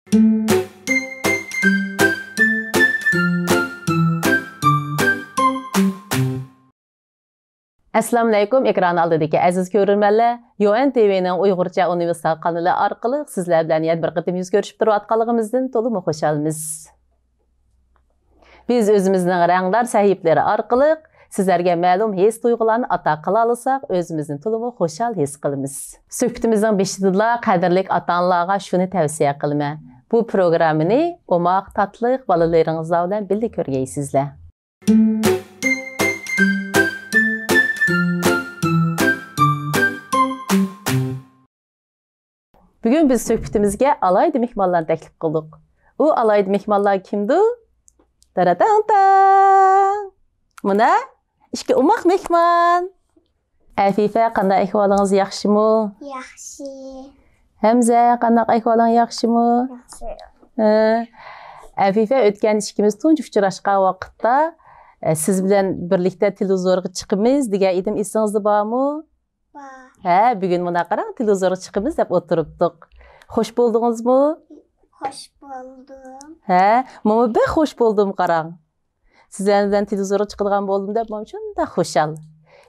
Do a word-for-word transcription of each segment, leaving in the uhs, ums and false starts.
ئەسسالامۇئەلەيكۇم، ئېكران ئالدىدىكى ئەزىز كۆرۈرمەنلەر! يۇئېن تىۋىنىڭ ئۇيغۇرچە ئۇنىۋېرسال قانىلى ئارقىلىق سىزلەر بىلەن يەنە بىر قېتىم يۈز كۆرۈشۈپ تۇرۇۋاتقانلىقىمىزدىن تولىمۇ خۇشالمىز. بىز ئۆزىمىزنىڭ رەڭدار سەھىپىلىرى ئارقىلىق سىزلەرگە مەلۇم ھېس-تۇيغۇلارنى ئاتا قىلالىساق، ئۆزىمىزنى تولىمۇ خۇشال ھېس قىلىمىز. سۆھبىتىمىزنىڭ بېشىدىلا قەدىرلىك ئاتا-ئانىلارغا شۇنى تەۋسىيە قىلىمەن، بۇ پروگراممىنى ئوماق، تاتلىق بالىلىرىڭىزلار بىلەن بىللە كۆرگەيسىزلەر. بۈگۈن بىز سۆھبىتىمىزگە ئالاھىدە مېھمانلارنى تەكلىپ قىلدۇق. ئۇ ئالاھىدە مېھمانلار كىمدۇ؟ تاراتاڭتاڭ! مانا ئىككى ئوماق مېھمان. ئەفىفە، قانداق ئەھۋالىڭىز، ياخشىمۇ؟ ياخشى. ھەمزە، قانداق ئەھۋالىڭ، ياخشىمۇ؟ ياخشى. ھە. ئەفىفە، ئۆتكەن ئىككىمىز تۇنجى ئۇچراشقان ۋاقىتتا، ئە، سىز بىلەن بىرلىكتە تېلېۋىزورغا چىقىمىز دېگەن ئىدىم، ئېسىڭىزدە بارمۇ؟ بار. ھە، بۈگۈن مانا قاراڭ، تېلېۋىزورغا چىقىمىز دەپ ئولتۇرۇپتۇق. خوش بولدىڭىزمۇ؟ خوش بولدۇم. ھە، مانا بەك خوش بولدۇم، قاراڭ. سىزلەر بىلەن تېلېۋىزورغا چىقىدىغان بولدۇم دەپ مانا شۇنداق خۇشال.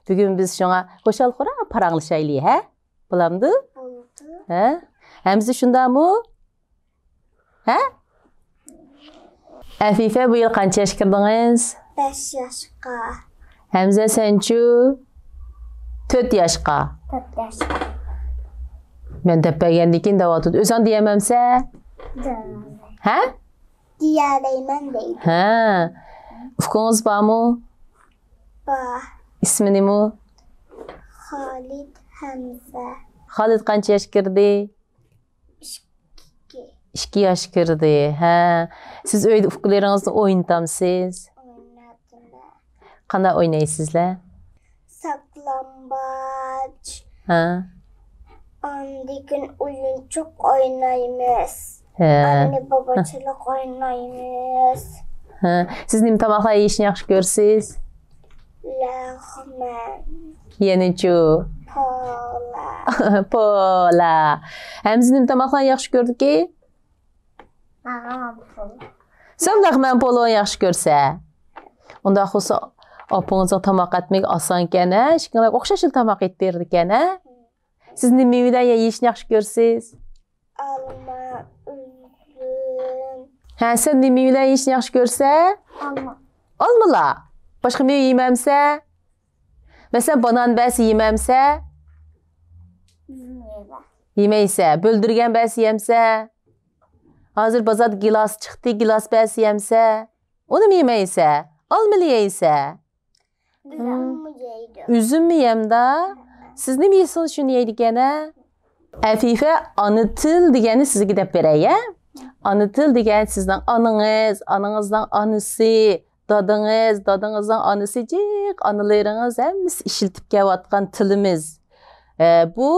بۈگۈن بىز شۇڭا خۇشال-خۇرام پاراڭلىشايلى، ھە؟ بولامدۇ؟ بولدى. ھە؟ ھەمزە شۇنداقمۇ؟ ھە؟ ئەفىفە، بۇ يىل قانچە ياشقا كىردىڭىز؟ بەش ياشقا. ھەمزە، سەنچۇ؟ تۆت ياشقا. تۆت ياشقا. مەن دەپ بەرگەندىن كېيىن دەۋاتىدۇ. ئۆزۈڭ دېيەلمەمسە؟ دېيەلمەيمەن. ھە؟ دېيەلەيمەن دەيدۇ. ھە. ئۇكىڭىز بارمۇ؟ بار. ئىسمى نېمە؟ خالىد ھەمزە. خالىد قانچە ياشقا كىردى؟ ئىككى. ئىككى ياشقا كىردى. ھە. سىز ئۆيدە ئۇكىلىرىڭىزنى ئوينىتامسىز؟ ئويناتىمەن. قانداق ئوينايسىزلەر؟ ساقلامباچ. ھە. ئاندىن كېيىن ئويۇنچۇق ئوينايمىز. ھە. ئانە باباچىلىق ئوينايمىز. ھە. سىز نېمە تاماقلار يېيىشنى ياخشى كۆرىسىز؟ لەغمەن. يەنىچۇ؟ پولا. پولا. ھەمزە نېمە تاماقلارنى ياخشى كۆرىدىكى؟ ماڭا پولا. سەن لەغمەن پولىنى ياخشى كۆرسە. ئۇنداق بولسا، ئاپىڭىزنىڭ تاماق ئەتمىكى ئاسانكەن، ھە؟ ئىككىڭلار ئوخشاشلا تاماق ئېتىپ بېرىدىكەن، ھە؟ سىز نېمە مېۋىلەر يەيىشنى ياخشى كۆرىسىز؟ ئالما، ئۈزۈم. ھە، سەن نېمە مېۋىلەر يېيىشنى ياخشى كۆرسە؟ ئالما. ئالمىلا. باشقا مېۋە يېمەمسە؟ مەسىلەن، بانان بەرسە يېمەمسە؟ يېمەيمەن. يېمەيسە. بۆلدۈرگەن بەرسە يەمسە؟ ھازىر بازاردا گىلاس چىقتى، گىلاس بەرسە يەمسە؟ ئۇنىمۇ يېمەيسە. ئالمىلا يەيسە. ئۈزۈممۇ يەيدۇ. ئۈزۈممۇ يەمدا؟ سىز نېمە يېسىڭىز شۇنى يەيدىكەن، ھە؟ ئەفىفە، ئانا تىل دېگەننى سىزگە دەپ بېرەي، ھە؟ ئانا تىل دېگەن سىزنىڭ ئانىڭىز، ئانىڭىزنىڭ ئانىسى، دادىڭىز، دادىڭىزنىڭ ئانىسى، جىق ئانىلىرىڭىز ھەممىسى ئىشلىتىپ كېلىۋاتقان تىلىمىز. ئە، بۇ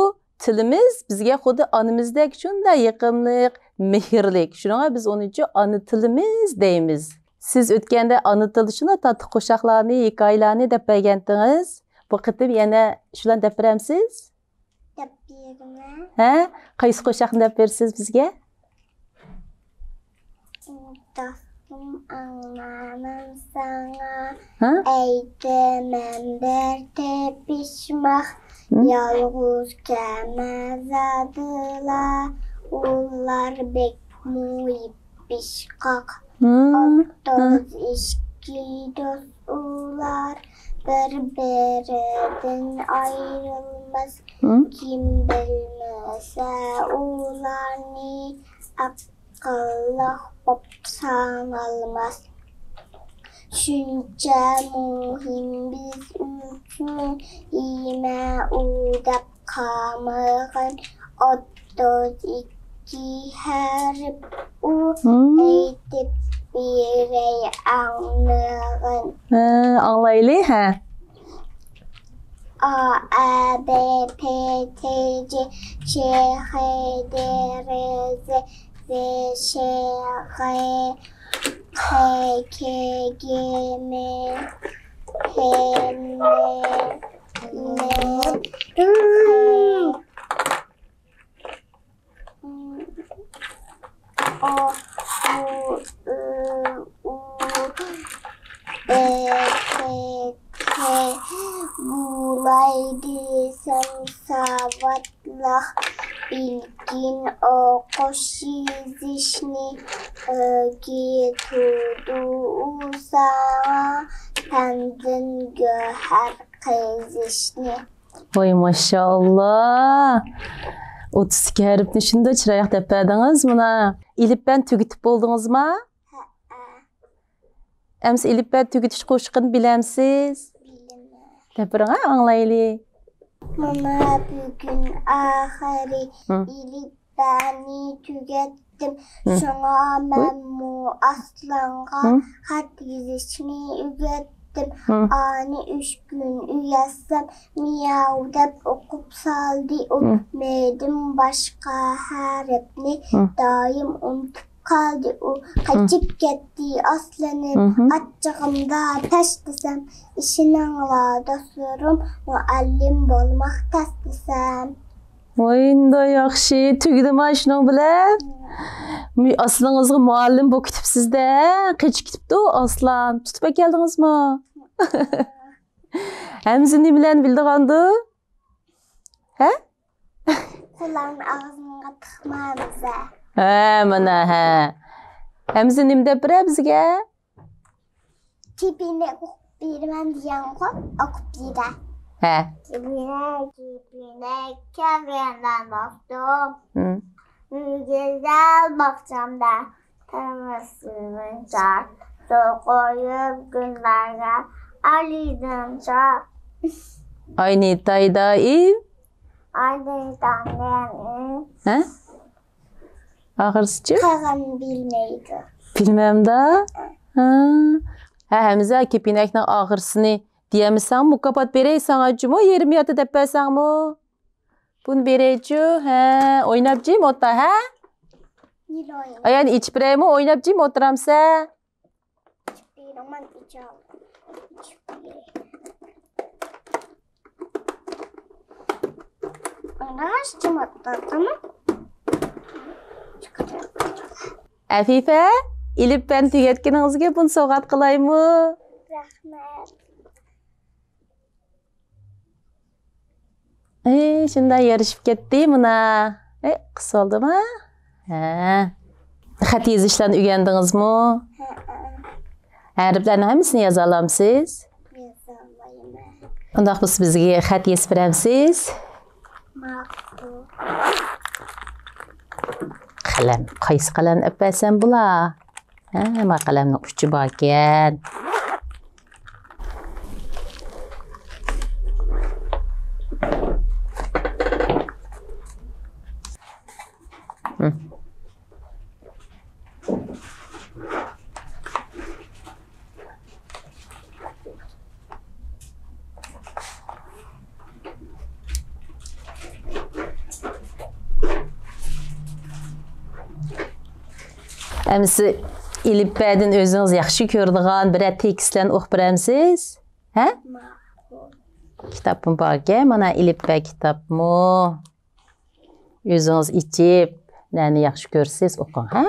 تىلىمىز بىزگە خۇددى ئانىمىزدەك شۇنداق يېقىملىق، مېھىرلىك. شۇنىڭغا بىز ئۇنىڭ ئۈچۈن ئانا تىلىمىز دەيمىز. سىز ئۆتكەندە ئانا تىلدا شۇنداق تاتلىق قوشاقلارنى، ھېكايىلەرنى دەپ بەرگەنتىڭىز. بۇ قېتىم يەنە شۇلارنى دەپ بېرەمسىز؟ دەپ بېرىمەن. ھە؟ قايسى قوشاقنى دەپ بېرىسىز بىزگە؟ دوستۇم، ئاڭلا، مەن ساڭا ھە؟ ئېيتىمەن بىر تېپىشماق. ھە؟ يالغۇز كەلمە زادىلا، ئۇلار بەكمۇ يېپىشقاق. ھە؟ ئوتتۇز ئىككى دوست ئۇلار، بىر-بىرىدىن ئايرىلماس. ھە؟ كىم بىلمىسە ئۇلارنى، ئەقىللىق بولۇپ سانالماس. شۇنچە مۇھىم بىز ئۈچۈن، يېمە ئۇ دەپ قامىغىن. ئوتتۇز ئىككى ھەرپ ئۇ، ھە؟ ئېيتىپ بېرەي ئاڭلىغىن. ھە، ئاڭلايلى، ھە. ئا، ئە، بې، پې، تې، جې، چې، خې، دې، رې، زې، زې، شې، غې، خې، كې، گې، مې، پې، نې، نې، خې. ئو، ئۇ، ئۆ، ئۇ، ئې، تې، تې. بۇلاي دېسەم ساۋاتلىق، بىلگىن ئوقۇش يېزىشنى، ئۆگىتىدۇ ئۇ ساڭا پەندىن گۆھەر قېزىشنى. ۋاي ماشائاللا. ئوتتۇز ئىككى ھەرپنى شۇنداق چىرايلىق دەپ بەردىڭىز مانا. ئېلىپبەنى تۈگىتىپ بولدىڭىزما؟ ھەئە. ئەمسە ئېلىپبە تۈگىتىش قوشۇقىنى بىلەمسىز؟ بىلىمەن. دەپ بېرىڭ، ھە، ئاڭلايلى. مانا بۈگۈن ئاخىرى ھە. ئېلىپبەنى تۈگەتتىم. ھە. شۇڭا مەنمۇ ئاسلانغا ھە. خەت يېزىشنى ئۆگەتتىم. ھە. ئانى ئۈچ كۈن ئۆگەتسەم، مىياۋ دەپ ئوقۇپ سالدى ئۇ. ھە. مېدىم باشقا ھەرپنى ھە. دائىم ئۇنتۇپ قالدى ئۇ، قېچىپ كەتتى ئاسلىنىم. مھم. ئاچچىقىمدا پەس دېسەم، ئىشىنىڭلار دوستلىرىم، مۇئەللىم بولماق تەس دېسەم. ۋاي، ئۇنداق ياخشى. تۈگىدىما شۇنىڭ بىلەن؟ مم. مۇ-، ئاسلىڭىزغا مۇئەللىم بولۇپ كېتىپسىز-دە. قېچىپ كېتىپتۇ ئاسلان. تۇتۇپ ئەكەلدىڭىزمۇ؟ ھەمزە نېمىلەرنى بىلىدىغاندۇ؟ ھە؟ قۇلارنى ئاغزىمغا تىقمامىز ھە. ھە، مانا، ھە. ھەمزە نېمە دەپ بېرە بىزگە؟ كېپىنەك ئوقۇپ بېرىمەن دېگەنغۇ، ئوقۇپ بېرە. ھە. كېپىنەك، كېپىنەك، كەلگەندە باقتىم. ھىم. گۈزەل باغچامدا تەمىز سۈرۈنچە، سۇ قۇيۇپ گۈللەرگە ئالىدىنچا. ئاينى تايدايىم. ئاينى تايدايىم. ھە؟ ئاخىرسىچۇ؟ قالغاننى بىلمەيدۇ. بىلمەمدا؟ ھە. ھە، ھەمزە، كېپىنەكنىڭ ئاخىرسىنى دېيەلمىسەڭ، مۇكاپات بېرەي ساڭا جۇمۇ، يېرىم ياتى دەپ بەرسەڭمۇ؟ بۇنى بېرەيچۇ، ھە، ئويناپ جىم ئولتۇر، ھە؟ نېمە ئويۇن؟ ئايان ئېچىپ بېرەيمۇ، ئويناپ جىم ئولتۇرامسە؟ ئېچىپ بېرىڭ، مەن ئېچىۋالدىم. ئېچىپ بېرەي. ئويناش جىم ئولتۇر، تامام. ئەفىفە، ئېلىپبەنى تۈگەتكىنىڭىزگە بۇنى سوۋغات قىلايمۇ؟ رەھمەت. ئەي، شۇنداق يارىشىپ كەتتى مانا. ئەي، قىس بولدىما؟ ھە. خەت يېزىشلارنى ئۆگەندىڭىزمۇ؟ ھەئە. ھەرپلەرنىڭ ھەممىسىنى يازالامسىز؟ يازالايمەن. ئۇنداق بولسا بىزگە خەت يېزىپ بېرەمسىز؟ ماقۇل. قەلەم، قايسى قەلەمنى ئەپ بەرسەم بولا؟ ھە، ما قەلەمنىڭ ئۇچى باركەن. ھىم. ئەمىسە ئېلىپبەدىن ئۆزىڭىز ياخشى كۆرىدىغان بىرەر تېكىستلەرنى ئوقۇپ بېرەمسىز؟ ھە؟ ماقۇل. كىتابمۇ باركەن، مانا ئېلىپبە كىتابمۇ. ئۆزىڭىز ئېچىپ، نەنى ياخشى كۆرسىز ئوقۇڭ، ھە؟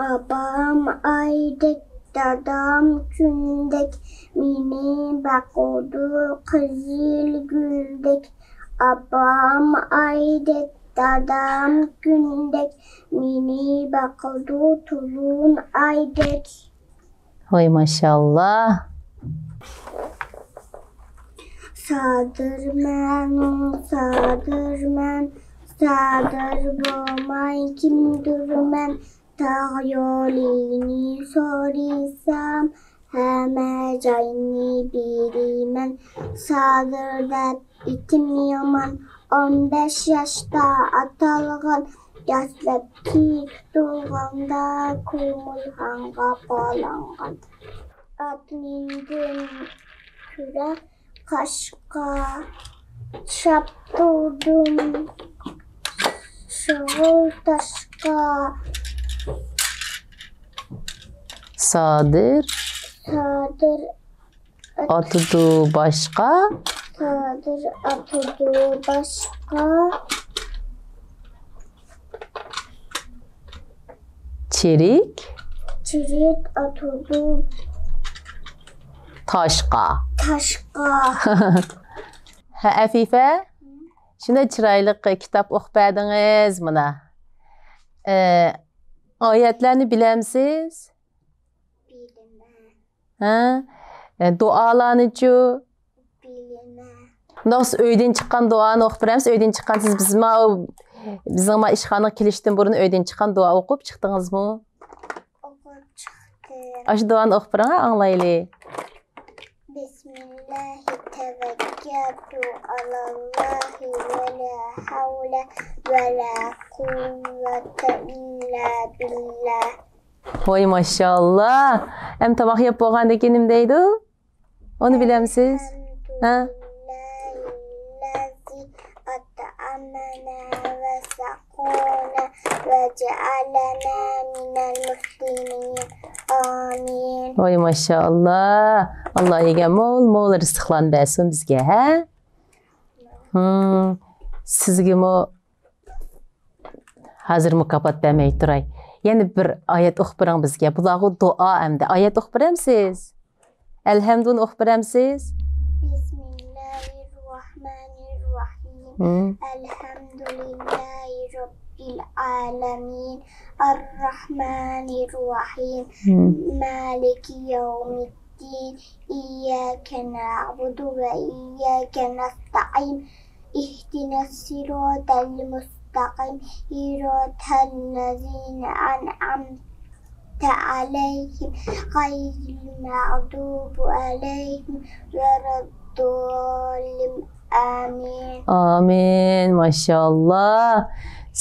ئاپام ئايدەك، دادام كۈندەك، مېنى باقىدۇ قىزىل گۈلدەك. ئاپام ئايدەك، دادام كۈندەك، مېنى باقىدۇ تولۇن ئايدەك. ۋاي ماشائاللا. سادىر مەنۇ، سادىر مەن، سادىر بولماي كىمدۇرمەن؟ تاغ يولىنى سورىسام، ھەممە جاينى بىلىمەن. سادىر دەپ ئېتىم يامان، ئون بەش ياشتا ئاتالغان، دەسلەپكى تۇغۇلغاندا كۆڭۈل ھاڭغا پالانغان. ئات مىندىم كۈرە قاشقا، چاپتۇردۇم شۇغۇل تاشقا. سادىر. سادىر. ئاتىدۇ باشقا. سادىر ئاتىدۇ باشقا. چىرىك. چىرىك ئاتىدۇ. تاشقا. تاشقا. ھە، ئەفىفە، شۇنداق چىرايلىق كىتاب ئوقۇپ بەردىڭىز مانا. ئە، ئايەتلەرنى بىلەمسىز؟ بىلىمەن. ھە؟ ئە، دۇئالارنىچۇ؟ بىلىمەن. مۇنداق بولسا ئۆيدىن چىققان دۇئانى ئوقۇپ بېرەمسىز؟ ئۆيدىن چىققان سىز بىز ما-، بىزنىڭ ما ئىشخانىغا كېلىشتىن بۇرۇن ئۆيدىن چىققان دۇئا ئوقۇپ چىقتىڭىزمۇ؟ ئوقۇپ چىقتىم. ئاشۇ دۇئانى ئوقۇپ بېرىڭ، ئاڭلايلى. بسم الله توكلت على الله ولا حول ولا قوة إلا بالله. ۋاي ماشائاللا. ئەمدى تاماق يەپ بولغاندىن كېيىن نېمە دەيدۇ؟ ئۇنى بىلەمسىز؟ ھە؟ الحمد لله الذي أطعمنا وسقانا وجعلنا من المسلمين. آمين. ۋاي ماشائاللا. ئاللا يەنە مول مول رىزىقلارنى بەرسۇن بىزگە، ھە؟ ھىم. سىزگىمۇ ھازىر مۇكاپات بەرمەي تۇراي. يەنە بىر ئايەت ئوقۇپ بېرىڭ بىزگە. بۇلارغۇ دۇئا ئەمدى. ئايەت ئوقۇپ بېرەمسىز؟ ئەلھەمدۇنى ئوقۇپ بېرەمسىز؟ بسم الله الرحمن الرحيم. ھىم. الحمد لله رب العالمين. الرحمن الرحيم. ھىم. مالك يوم الدين. إياك نعبد وإياك نستعين. اهدنا الصراط المستقيم. صراط الذين أنعمت عليهم غير المغضوب عليهم ولا الضالين. آمين. ئامىن. ماشائاللا.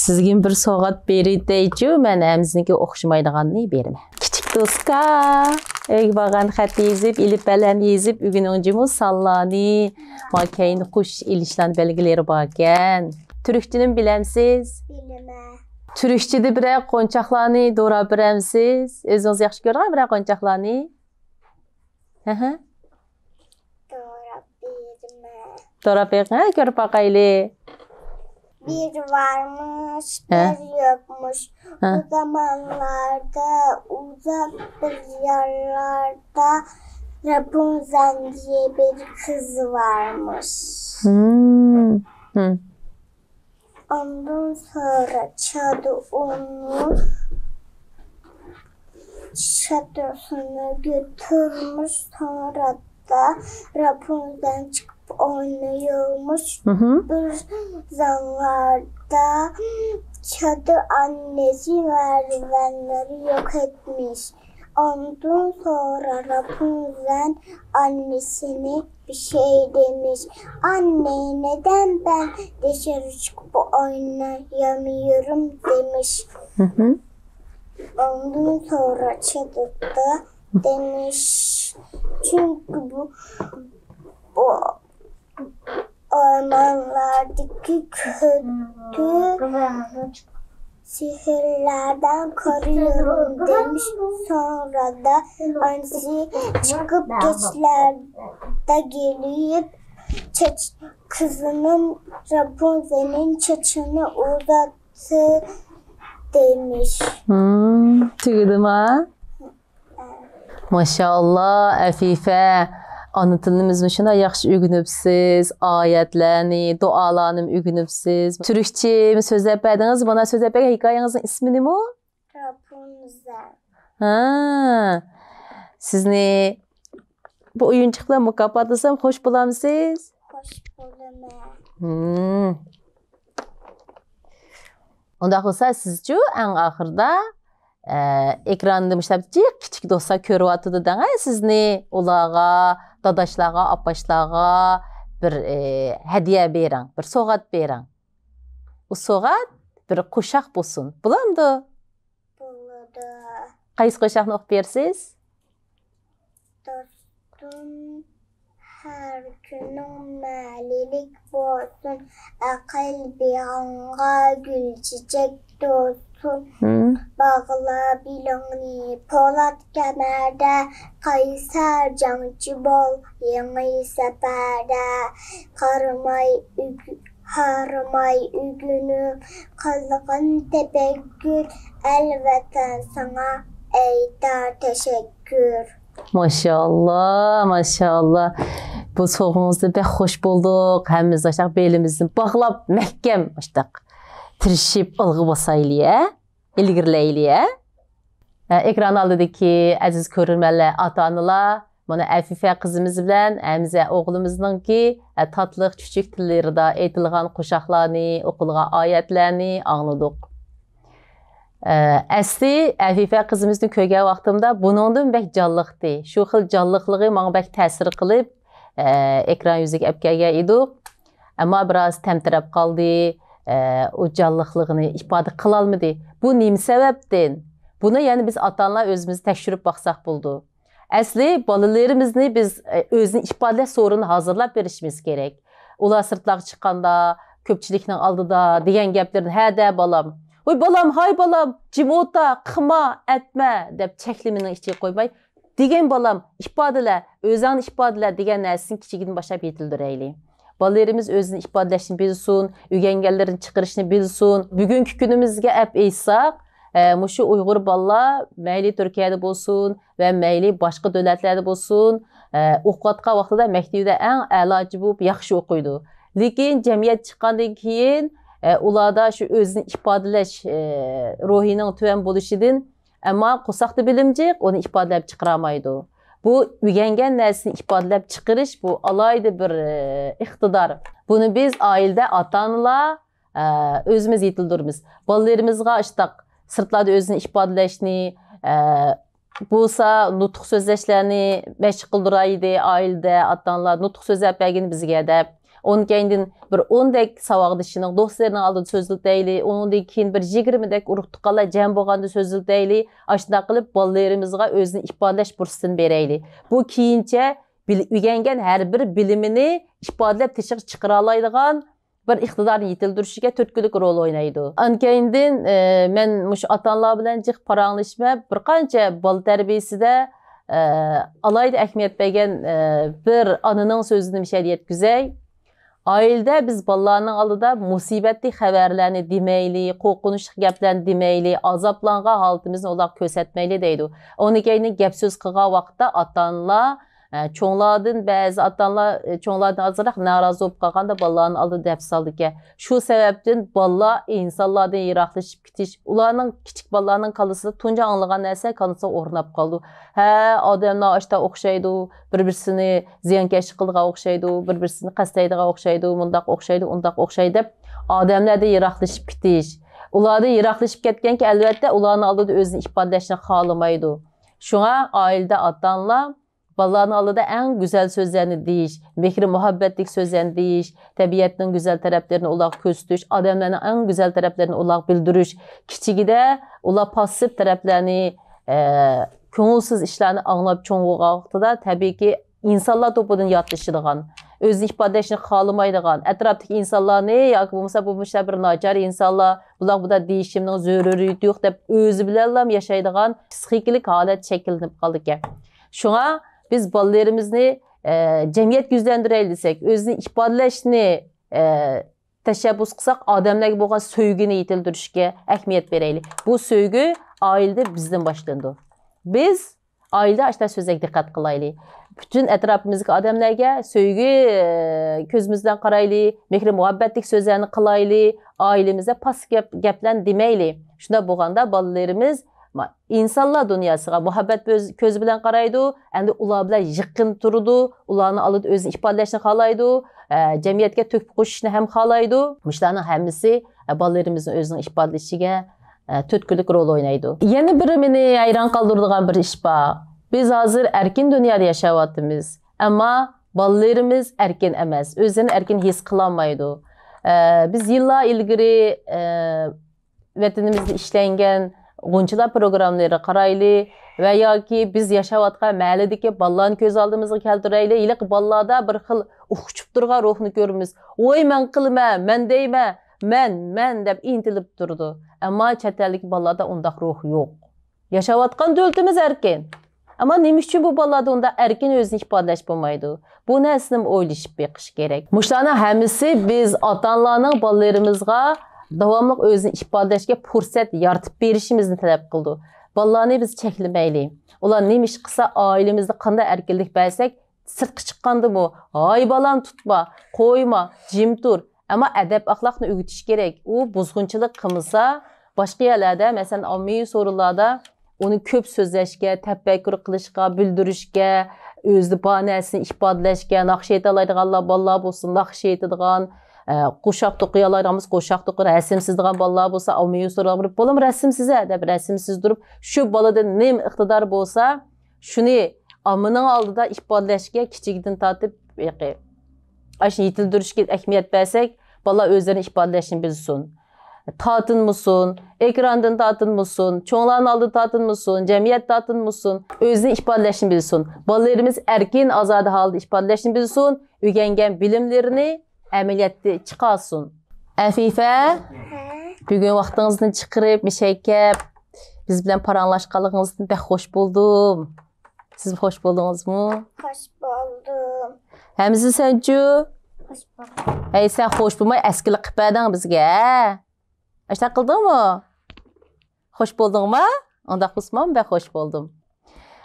سىزگە بىر سوۋغات بېرىۋېتەيچۇ، مەن ھەممىسىنىڭكى ئوخشىمايدىغاننى بېرىمەن. كىچىك دوسكا، ئۆيگە بارغان خەت يېزىپ، ئېلىپ بەلەن يېزىپ ئۆگىنىڭ جۇمۇ سانلارنى. ما كەينى قوشۇش ئېلىشلارنى بەلگىلىرى باركەن. تۈركچىنىمۇ بىلەمسىز؟ بىلىمەن. تۈركچىدە بىرەر قونچاقلارنى دوراپ بېرەمسىز؟ ئۆزىڭىز ياخشى كۆرىدىغان بىرەر قونچاقلارنى. ھە ھە. دوراپ بېرىمەن. دوراپ بېرىڭ، ھە، كۆرۈپ باقايلى. بىر بارمىش، ھە؟ بىر يوقمۇش. ھە؟ ئۇ زامانلاردا ئۇزاق بىر يەرلەردە راپۇنزەل دېگەن بىر قىز بارمىش. ھىم، ھىم. ئاندىن سورا چادۇ ئۇنى چادۇرسىنى كۆتۈرمىش، سورا راپۇنزەل چىقىپ ئوينىيالمىش. مهم. بىر زاللاردا چادۇ ئاننىسى مەرۋەنلىرى يوق ئەتمىش. ئاندىن سورا راپۇنزەل ئاننىسىنى بىر شەي دېمىش. ئاننى، نېدەن بەن دىشارى چىقىپ ئوينىيالمىيورۇم دېمىش. مهم. ئاندىن سورا چادۇردا دېمىش. چۈنكى بۇ، بۇ ئورمانلاردىكى كۆتۈر سېھىرلەردىن قورۇيورۇم دېمىش. سورا ئاننىسى چىقىپ كەچلەردە كېلىپ چاچ-، قىزىنىڭ راپۇنزەلنىڭ چاچىنى ئۇزارتتى دېمىش. ھىم، تۈگىدىما؟ ماشائاللا، ئەفىفە. ئانا تىلىمىزنى شۇنداق ياخشى ئۆگىنىپسىز، ئايەتلەرنى، دۇئالارنىمۇ ئۆگىنىپسىز. تۈركچىمۇ سۆزلەپ بەردىڭىز. مانا سۆزلەپ بەرگەن ھېكايىڭىزنىڭ ئىسمى نېمە؟ راپۇنزەل. ھا. سىزنى بۇ ئويۇنچۇق بىلەن مۇكاپاتلىسام خوش بولامسىز؟ خوش بولىمەن. ھىم. ئۇنداق بولسا سىزچۇ ئەڭ ئاخىرىدا ئە، ئېكراندا مۇشۇنداق جىق كىچىك دوستلار كۆرۈۋاتىدۇ دەڭە سىزنى، ئۇلارغا، داداشلارغا، ئاپاشلارغا بىر، ئە، ھەدىيە بېرىڭ، بىر سوۋغات بېرىڭ. ئۇ سوۋغات بىر قوشاق بولسۇن. بولامدۇ؟ بولىدۇ. قايسى قوشاقنى ئوقۇپ بېرىسىز؟ دوستۇم، ھەر كۈنۈڭ مەلىلىك بولسۇن، ئەقىل بېغىڭغا گۈل چېچەك تولسۇن. مم. باغلا بېلىڭنى پولات كەمەردە، قەيسەر جەڭچى بول يېڭى سەپەردە. قارىماي ئۆگ-، قارىماي ئۆگىنىپ قىلغىن تەپەككۇر، ئەلۋەتتە ساڭا ئېيتار تەشەككۈر. ماشائاللا، ماشائاللا. بۇ سوغىڭىزدىن بەك خوش بولدۇق. ھەممىمىز ئاشاق بېلىمىزنى باغلاپ، مەھكەم ئاشتاق تىرىشىپ ئالغا باسايلى، ھە؟ ئىلگىرىلەيلى، ھە؟ ئە، ئېكران ئالدىدىكى ئەزىز كۆرۈرمەنلەر، ئاتا-ئانىلار، مانا ئەفىفە قىزىمىز بىلەن ھەمزە ئوغلىمىزنىڭكى، ئە، تاتلىق چۈچۈك تىللىرىدا ئېيتىلغان قوشاقلارنى، ئوقۇلغان ئايەتلەرنى ئاڭلىدۇق. ئە، ئەسلى ئەفىفە قىزىمىزنى كۆرگەن ۋاقتىمدا بۇنىڭدىن بەك جانلىقتى. شۇ خىل جانلىقلىقى ماڭا بەك تەسىر قىلىپ، ئە، ئېكران يۈزىگە ئەپ كەلگەن ئىدۇق. ئەمما بىراز تەمتىرەپ قالدى. ئە، ئۇ جانلىقلىقىنى ئىپادە قىلالمىدى. بۇ نېمە سەۋەبتىن؟ بۇنى يەنە بىز ئاتا-ئانىلار ئۆزىمىز تەكشۈرۈپ باقساق بولىدۇ. ئەسلى بالىلىرىمىزنى بىز، ئە، ئۆزىنى ئىپادىلەش سورۇنىنى ھازىرلاپ بېرىشىمىز كېرەك. ئۇلار سىرتلارغا چىققاندا، كۆپچىلىكنىڭ ئالدىدا دېگەن گەپلىرىنى، «ھەدە، بالام، ۋاي بالام، ھاي بالام، جىم ئولتۇر، قىلما، ئەتمە» دەپ چەكلىمىنىڭ ئىچىگە قويماي، «دېگىن بالام، ئىپادىلە، ئۆزۈڭنى ئىپادىلە» دېگەن نەرسىنى كىچىكىدىن باشلاپ يېتىلدۈرەيلى. بالىلىرىمىز ئۆزىنى ئىپادىلەشنى بىلسۇن، ئۆگەنگەنلىرىنى چىقىرىشنى بىلسۇن. بۈگۈنكى كۈنىمىزگە ئەپ ئېيتساق، ئە، مۇشۇ ئۇيغۇر بالىلار مەيلى تۈركىيەدە بولسۇن ۋە مەيلى باشقا دۆلەتلەردە بولسۇن، ئە، ئوقۇۋاتقان ۋاقتىدا مەكتىۋىدە ئەڭ ئەلاچى بولۇپ ياخشى ئوقۇيدۇ. لېكىن جەمئىيەتكە چىققاندىن كېيىن، ئە، ئۇلاردا شۇ ئۆزىنى ئىپادىلەش، ئە، روھىنىڭ تۆۋەن بولۇشىدىن، ئەمما قورساقتا بىلىم جىق، ئۇنى ئىپادىلەپ چىقىرالمايدۇ. بۇ ئۆگەنگەن نەرسىنى ئىپادىلەپ چىقىرىش، بۇ ئالاھىدە بىر، ئە، ئىقتىدار. بۇنى بىز ئائىلىدە ئاتا-ئانىلار، ئە، ئۆزىمىز يېتىلدۈرىمىز. بالىلىرىمىزغا ئاشتاق سىرتلاردا ئۆزىنى ئىپادىلەشنى، ئە، بولسا نۇتۇق سۆزلەشلەرنى مەشىق قىلدۇرايدى ئائىلىدە، ئاتا-ئانىلار نۇتۇق سۆزلەپ بەرگىن بىزگە دەپ. ئۇنىڭ كەينىدىن بىر ئوندەك ساۋاقدىشىنىڭ، دوستلىرىنىڭ ئالدىدا سۆزلىتەيلى، ئۇنىڭدىن كېيىن بىر يىگىرمىدەك ئۇرۇق-تۇغقانلار جەم بولغاندا سۆزلىتەيلى. ئاشۇنداق قىلىپ بالىلىرىمىزغا ئۆزىنى ئىپادىلەش پۇرسىتىنى بېرەيلى. بۇ كېيىنچە بىل-، ئۆگەنگەن ھەر بىر بىلىمىنى ئىپادىلەپ تېشىغا چىقىرالايدىغان بىر ئىقتىدارنى يېتىلدۈرۈشىگە تۈرتكىلىك رول ئوينايدۇ. ئانكەينىدىن، ئە، مەن مۇشۇ ئاتا-ئانىلار بىلەن جىق پاراڭلىشىپ، بىر قانچە بالا تەربىيىسىدە، ئە، ئالاھىدە ئەھمىيەت بەرگەن، ئە، بىر ئانىنىڭ سۆزىنى مۇشۇ يەردە يەتكۈزەي. ئائىلىدە بىز بالىلارنىڭ ئالدىدا مۇسىبەتلىك خەۋەرلەرنى دېمەيلى، قورقۇنچلۇق گەپلەرنى دېمەيلى، ئازابلانغان ھالىتىمىزنى ئۇلارغا كۆرسەتمەيلى دەيدۇ. ئۇنىڭ كەينىدىن گەپ سۆز قىلغان ۋاقىتتا ئاتا-ئانىلار، ئە، چوڭلاردىن بەزى ئاتا-ئانىلار، ئە، چوڭلاردىن ئازراق نارازى بولۇپ قالغاندا بالىلارنى ئالدىدا دەپ سالىدىكەن. شۇ سەۋەبتىن بالىلار ئىنسانلاردىن يىراقلىشىپ كېتىش، ئۇلارنىڭ، كىچىك بالىلارنىڭ كاللىسىدا تۇنجى ئاڭلىغان نەرسە كاللىسىغا ئورناپ قالىدۇ. ھە، ئادەملەر ئاشتا ئوخشايدۇ، بىر-بىرسىنى زىيانكەشلىك قىلىدىغان ئوخشايدۇ، بىر-بىرسىنى قەستەيدىغان ئوخشايدۇ، مۇنداق ئوخشايدۇ، ئۇنداق ئوخشايدۇ دەپ ئادەملەردىن يىراقلىشىپ كېتىش. ئۇلاردىن يىراقلىشىپ كەتكەنكى، ئەلۋەتتە، ئۇلارنىڭ ئالدىدا ئۆزىنى ئىپادىلەشنى خالىمايدۇ. شۇڭا ئائىلىدە ئاتا-ئانىلار بالىلارنىڭ ئالدىدا ئەڭ گۈزەل سۆزلەرنى دېيىش، مېھرى-مۇھەببەتلىك سۆزلەرنى دېيىش، تەبىئەتنىڭ گۈزەل تەرەپلىرىنى ئۇلارغا كۆرسىتىش، ئادەملەرنىڭ ئەڭ گۈزەل تەرەپلىرىنى ئۇلارغا بىلدۈرۈش. كىچىكىدە ئۇلار پاسسىپ تەرەپلەرنى، ئە، كۆڭۈلسىز ئىشلارنى ئاڭلاپ چوڭ بولغان ۋاقتىدا، تەبىئىيكى، ئىنسانلار توپىدىن ياتلىشىدىغان، ئۆزىنى ئىپادىلەشنى خالىمايدىغان، ئەتراپتىكى ئىنسانلارنى ياكى بولمىسا بۇ مۇشۇلار بىر ناچار ئىنسانلار، بۇلار بۇنداق دېيىشىمنىڭ زۆرۈرىيىتى يوق دەپ ئۆزى بىلەنلا ياشايدىغان پسىخىكىلىك ھالەت شەكىللىنىپ قالىدىكەن. شۇڭا بىز بالىلىرىمىزنى، ئە، جەمئىيەتكە يۈزلەندۈرەيلى دېسەك، ئۆزىنى ئىپادىلەشنى، ئە، تەشەببۇس قىلساق، ئادەملەرگە بولغان سۆيگۈنى يېتىلدۈرۈشكە ئەھمىيەت بېرەيلى. بۇ سۆيگۈ ئائىلىدە بىزدىن باشلىنىدۇ. بىز ئائىلىدە ئاشۇنداق سۆزلەرگە دىققەت قىلايلى. پۈتۈن ئەتراپىمىزدىكى ئادەملەرگە سۆيگۈ، ئە، كۆزىمىز بىلەن قارايلى، مېھرى-مۇھەببەتلىك سۆزلەرنى قىلايلى، ئائىلىمىزدە پاس گەپ، گەپلەرنى دېمەيلى. شۇنداق بولغاندا بالىلىرىمىز ما-، ئىنسانلار دۇنياسىغا مۇھەببەت كۆز-، كۆزى بىلەن قارايدۇ، ئەمدى ئۇلار بىلەن يېقىن تۇرىدۇ، ئۇلارنىڭ ئالدىدا ئۆزىنى ئىپادىلەشنى خالايدۇ، ئە، جەمئىيەتكە تۆھپە قوشۇشنى ھەم خالايدۇ. مۇشۇلارنىڭ ھەممىسى، ئە، بالىلىرىمىزنىڭ ئۆزىنىڭ ئىپادىلىشىگە، ئە، تۈرتكىلىك رول ئوينايدۇ. يەنە بىر مېنى ھەيران قالدۇرىدىغان بىر ئىش بار. بىز ھازىر ئەركىن دۇنيادا ياشاۋاتىمىز، ئەمما بالىلىرىمىز ئەركىن ئەمەس، ئۆزىنى ئەركىن ھېس قىلالمايدۇ. ئە، بىز يىللار ئىلگىرى، ئە، ۋەتىنىمىزدە ئىشلەنگەن غۇنچىلار پروگراممىلىرىغا قارايلى ۋە ياكى بىز ياشاۋاتقان مەھەللىدىكى بالىلارنى كۆز ئالدىمىزغا كەلتۈرەيلى، ھېلىقى بالىلاردا بىر خىل ئۇچۇپ تۇرغان روھنى كۆرىمىز. «ۋوي، مەن قىلىمەن، مەن دەيمەن، مەن، مەن» دەپ ئىنتىلىپ تۇرىدۇ. ئەمما چەت ئەلدىكى بالىلاردا ئۇنداق روھ يوق. ياشاۋاتقان دۆلىتىمىز ئەركىن. ئەمما نېمە ئۈچۈن بۇ بالىلاردا ئۇنداق ئەركىن ئۆزىنى ئىپادىلەش بولمايدۇ؟ بۇ نەرسىنىمۇ ئويلىشىپ بېقىش كېرەك. مۇشۇلارنىڭ ھەممىسى بىز ئاتا-ئانىلارنىڭ بالىلىرىمىزغا داۋاملىق ئۆزىنى ئىپادىلەشكە پۇرسەت يارىتىپ بېرىشىمىزنى تەلەپ قىلىدۇ. بالىلارنى بىز چەكلىمەيلى. ئۇلار نېمە ئىش قىلسا، ئائىلىمىزدە قانداق ئەركىنلىك بەرسەك، سىرتقا چىققاندىمۇ، «ھاي بالام، تۇتما، قويما، جىم تۇر.» ئەمما ئەدەپ-ئەخلاقنى ئۆگىتىش كېرەك. ئۇ بۇزغۇنچىلىق قىلمىسا، باشقا يەرلەردە، مەسىلەن، ئاممىۋى سورۇنلاردا ئۇنى كۆپ سۆزلەشكە، تەپەككۇر قىلىشقا، بىلدۈرۈشكە، ئۆزىدە بار نەرسىنى ئىپادىلەشكە، ناخشا ئېيتالايدىغانلار، بالىلار بولسا ناخشا ئېيتىدىغان، ئە، قوشاق توقۇيالايدىغان بولسا قوشاق توقۇيدۇ، رەسىم سىزىدىغان بالىلار بولسا ئاممىۋى سورۇنلارغا بېرىپ، «بالام، رەسىم سىزە» دەپ رەسىم سىزدۈرۈپ، شۇ بالىدا نېمە ئىقتىدار بولسا، شۇنى ئاممىنىڭ ئالدىدا ئىپادىلەشكە كىچىكىدىن تارتىپ، ياقى، ئاشۇنى يېتىلدۈرۈشكە ئەھمىيەت بەرسەك، بالىلار ئۆزلىرىنى ئىپادىلەشنى بىلسۇن. تارتىنمىسۇن، ئېكراندىن تارتىنمىسۇن، چوڭلارنىڭ ئالدىدا تارتىنمىسۇن، جەمئىيەتتە تارتىنمىسۇن، ئۆزىنى ئىپادىلەشنى بىلسۇن. بالىلىرىمىز ئەركىن، ئازادە ھالدا ئىپادىلەشنى بىلسۇن، ئۆگەنگەن بىلىملىرىنى ئەمەلىيەتتە چىقارسۇن. ئەفىفە، بۈگۈن ۋاقتىڭىزنى چىقىرىپ، مىشەگە كەپ، بىز بىلەن پاراڭلاشقانلىقىڭىزدىن بەك خوش بولدۇم. سىز خوش بولدىڭىزمۇ؟ خوش بولدۇم. ھەمزە، سەنچۇ؟ خوش بولدۇم. ھەي، سەن خوش بولماي ئەسكىلىك قىلىپ بەردىڭ بىزگە، ھە؟ ئاشۇنداق قىلدىڭمۇ؟ خوش بولدۇڭما؟ ئۇنداق بولسىمۇ بەك خوش بولدۇم.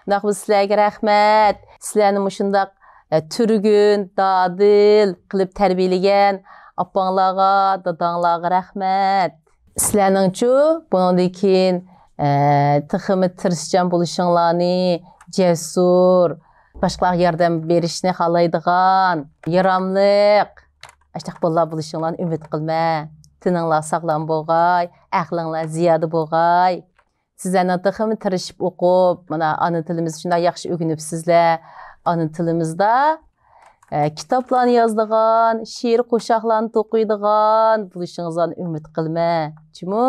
ئۇنداق بولسا سىلەرگە رەھمەت. سىلەرنى مۇشۇنداق، ئە، تۈرگۈن، دادىل قىلىپ تەربىيەلىگەن ئاپاڭلارغا، داداڭلارغا رەھمەت. سىلەرنىڭچۇ بۇنىڭدىن كېيىن، ئە، تېخىمۇ تىرىشچان بولۇشۇڭلارنى، جەسۇر، باشقىلارغا ياردەم بېرىشنى خالايدىغان، ياراملىق، ئاشۇنداق بالىلار بولۇشۇڭلارنى ئۈمىد قىلىمەن. تېنىڭلار ساغلام بولغاي، ئەقلىڭلار زىيادە بولغاي. سىزلەرنىڭ تېخىمۇ تىرىشىپ ئوقۇپ، مانا، ئانا تىلىمىزنى شۇنداق ياخشى ئۆگىنىپسىزلەر. ئانا تىلىمىزدا، ئە، كىتابلارنى يازىدىغان، شېئىر قوشاقلارنى توقۇيدىغان بولۇشىڭىزلارنى ئۈمىد قىلىمەن. جۇمۇ؟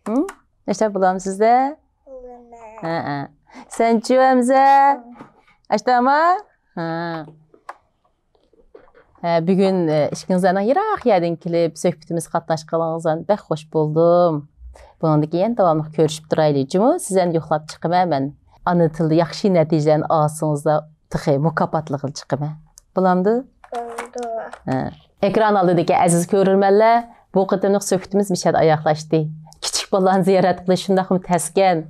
ھە؟ ئاشۇنداق بولامسىزلەر؟ بولىمەن. ھە، ھە. سەنچۇ، ھەمزە؟ ئاشۇنداقما؟ ھە. ھە، بۈگۈن، ئە، ئىككىڭىزلارنىڭ يىراق يەردىن كېلىپ سۆھبىتىمىزگە قاتناشقىنىڭىزدىن بەك خوش بولدۇم. بۇنىڭدىن كېيىن داۋاملىق كۆرۈشۈپ تۇرايلى، جۇمۇ؟ سىز ئەمدى يوقلاپ چىقىمەن مەن. ئانا تىلدا ياخشى نەتىجىلەرنى ئالسىڭىزلار، تېخى مۇكاپاتلىغىلى چىقىمەن. بولامدۇ؟ بولىدۇ. ھە. ئېكران ئالدىدىكى ئەزىز كۆرۈرمەنلەر، بۇ قېتىملىق سۆھبىتىمىز مۇشۇ يەردە ئاياغلاشتى. كىچىك بالىلارنى زىيارەت قىلىش شۇنداقمۇ تەسكەن،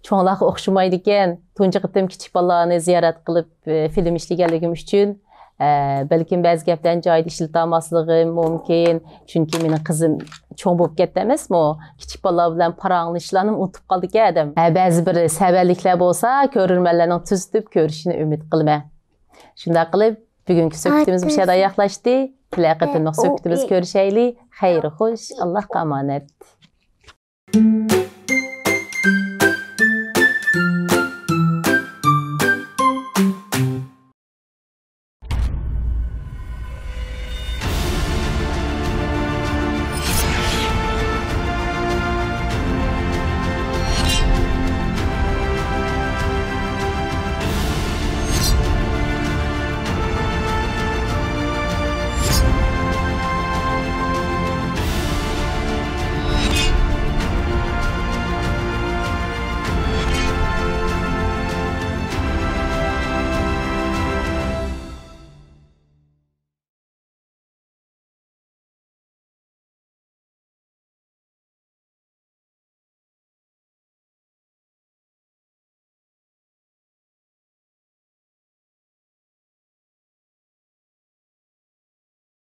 چوڭلارغا ئوخشىمايدىكەن. تۇنجى قېتىم كىچىك بالىلارنى زىيارەت قىلىپ، ئى، فىلىم ئىشلىگەنلىكىم ئۈچۈن، ئە، بەلكىم بەزى گەپلەرنى جايىدا ئىشلىتالماسلىقىم مۇمكىن. چۈنكى مېنىڭ قىزىم چوڭ بولۇپ كەتتى ئەمەسمۇ؟ كىچىك بالىلار بىلەن پاراڭلىشىشلارنى ئۇنتۇپ قالىدىكەن ئادەم. ھە، بەزى بىر سەۋەنلىكلەر بولسا، كۆرۈرمەنلەرنىڭ تۈزىتىپ كۆرۈشىنى ئۈمىد قىلىمەن. شۇنداق قىلىپ، بۈگۈنكى سۆھبىتىمىز مۇشۇ يەردە ئاياغلاشتى. كېلەر قېتىملىق سۆھبىتىمىزدە كۆرۈشەيلى. خەير خوش، ئاللاھقا ئامانەت.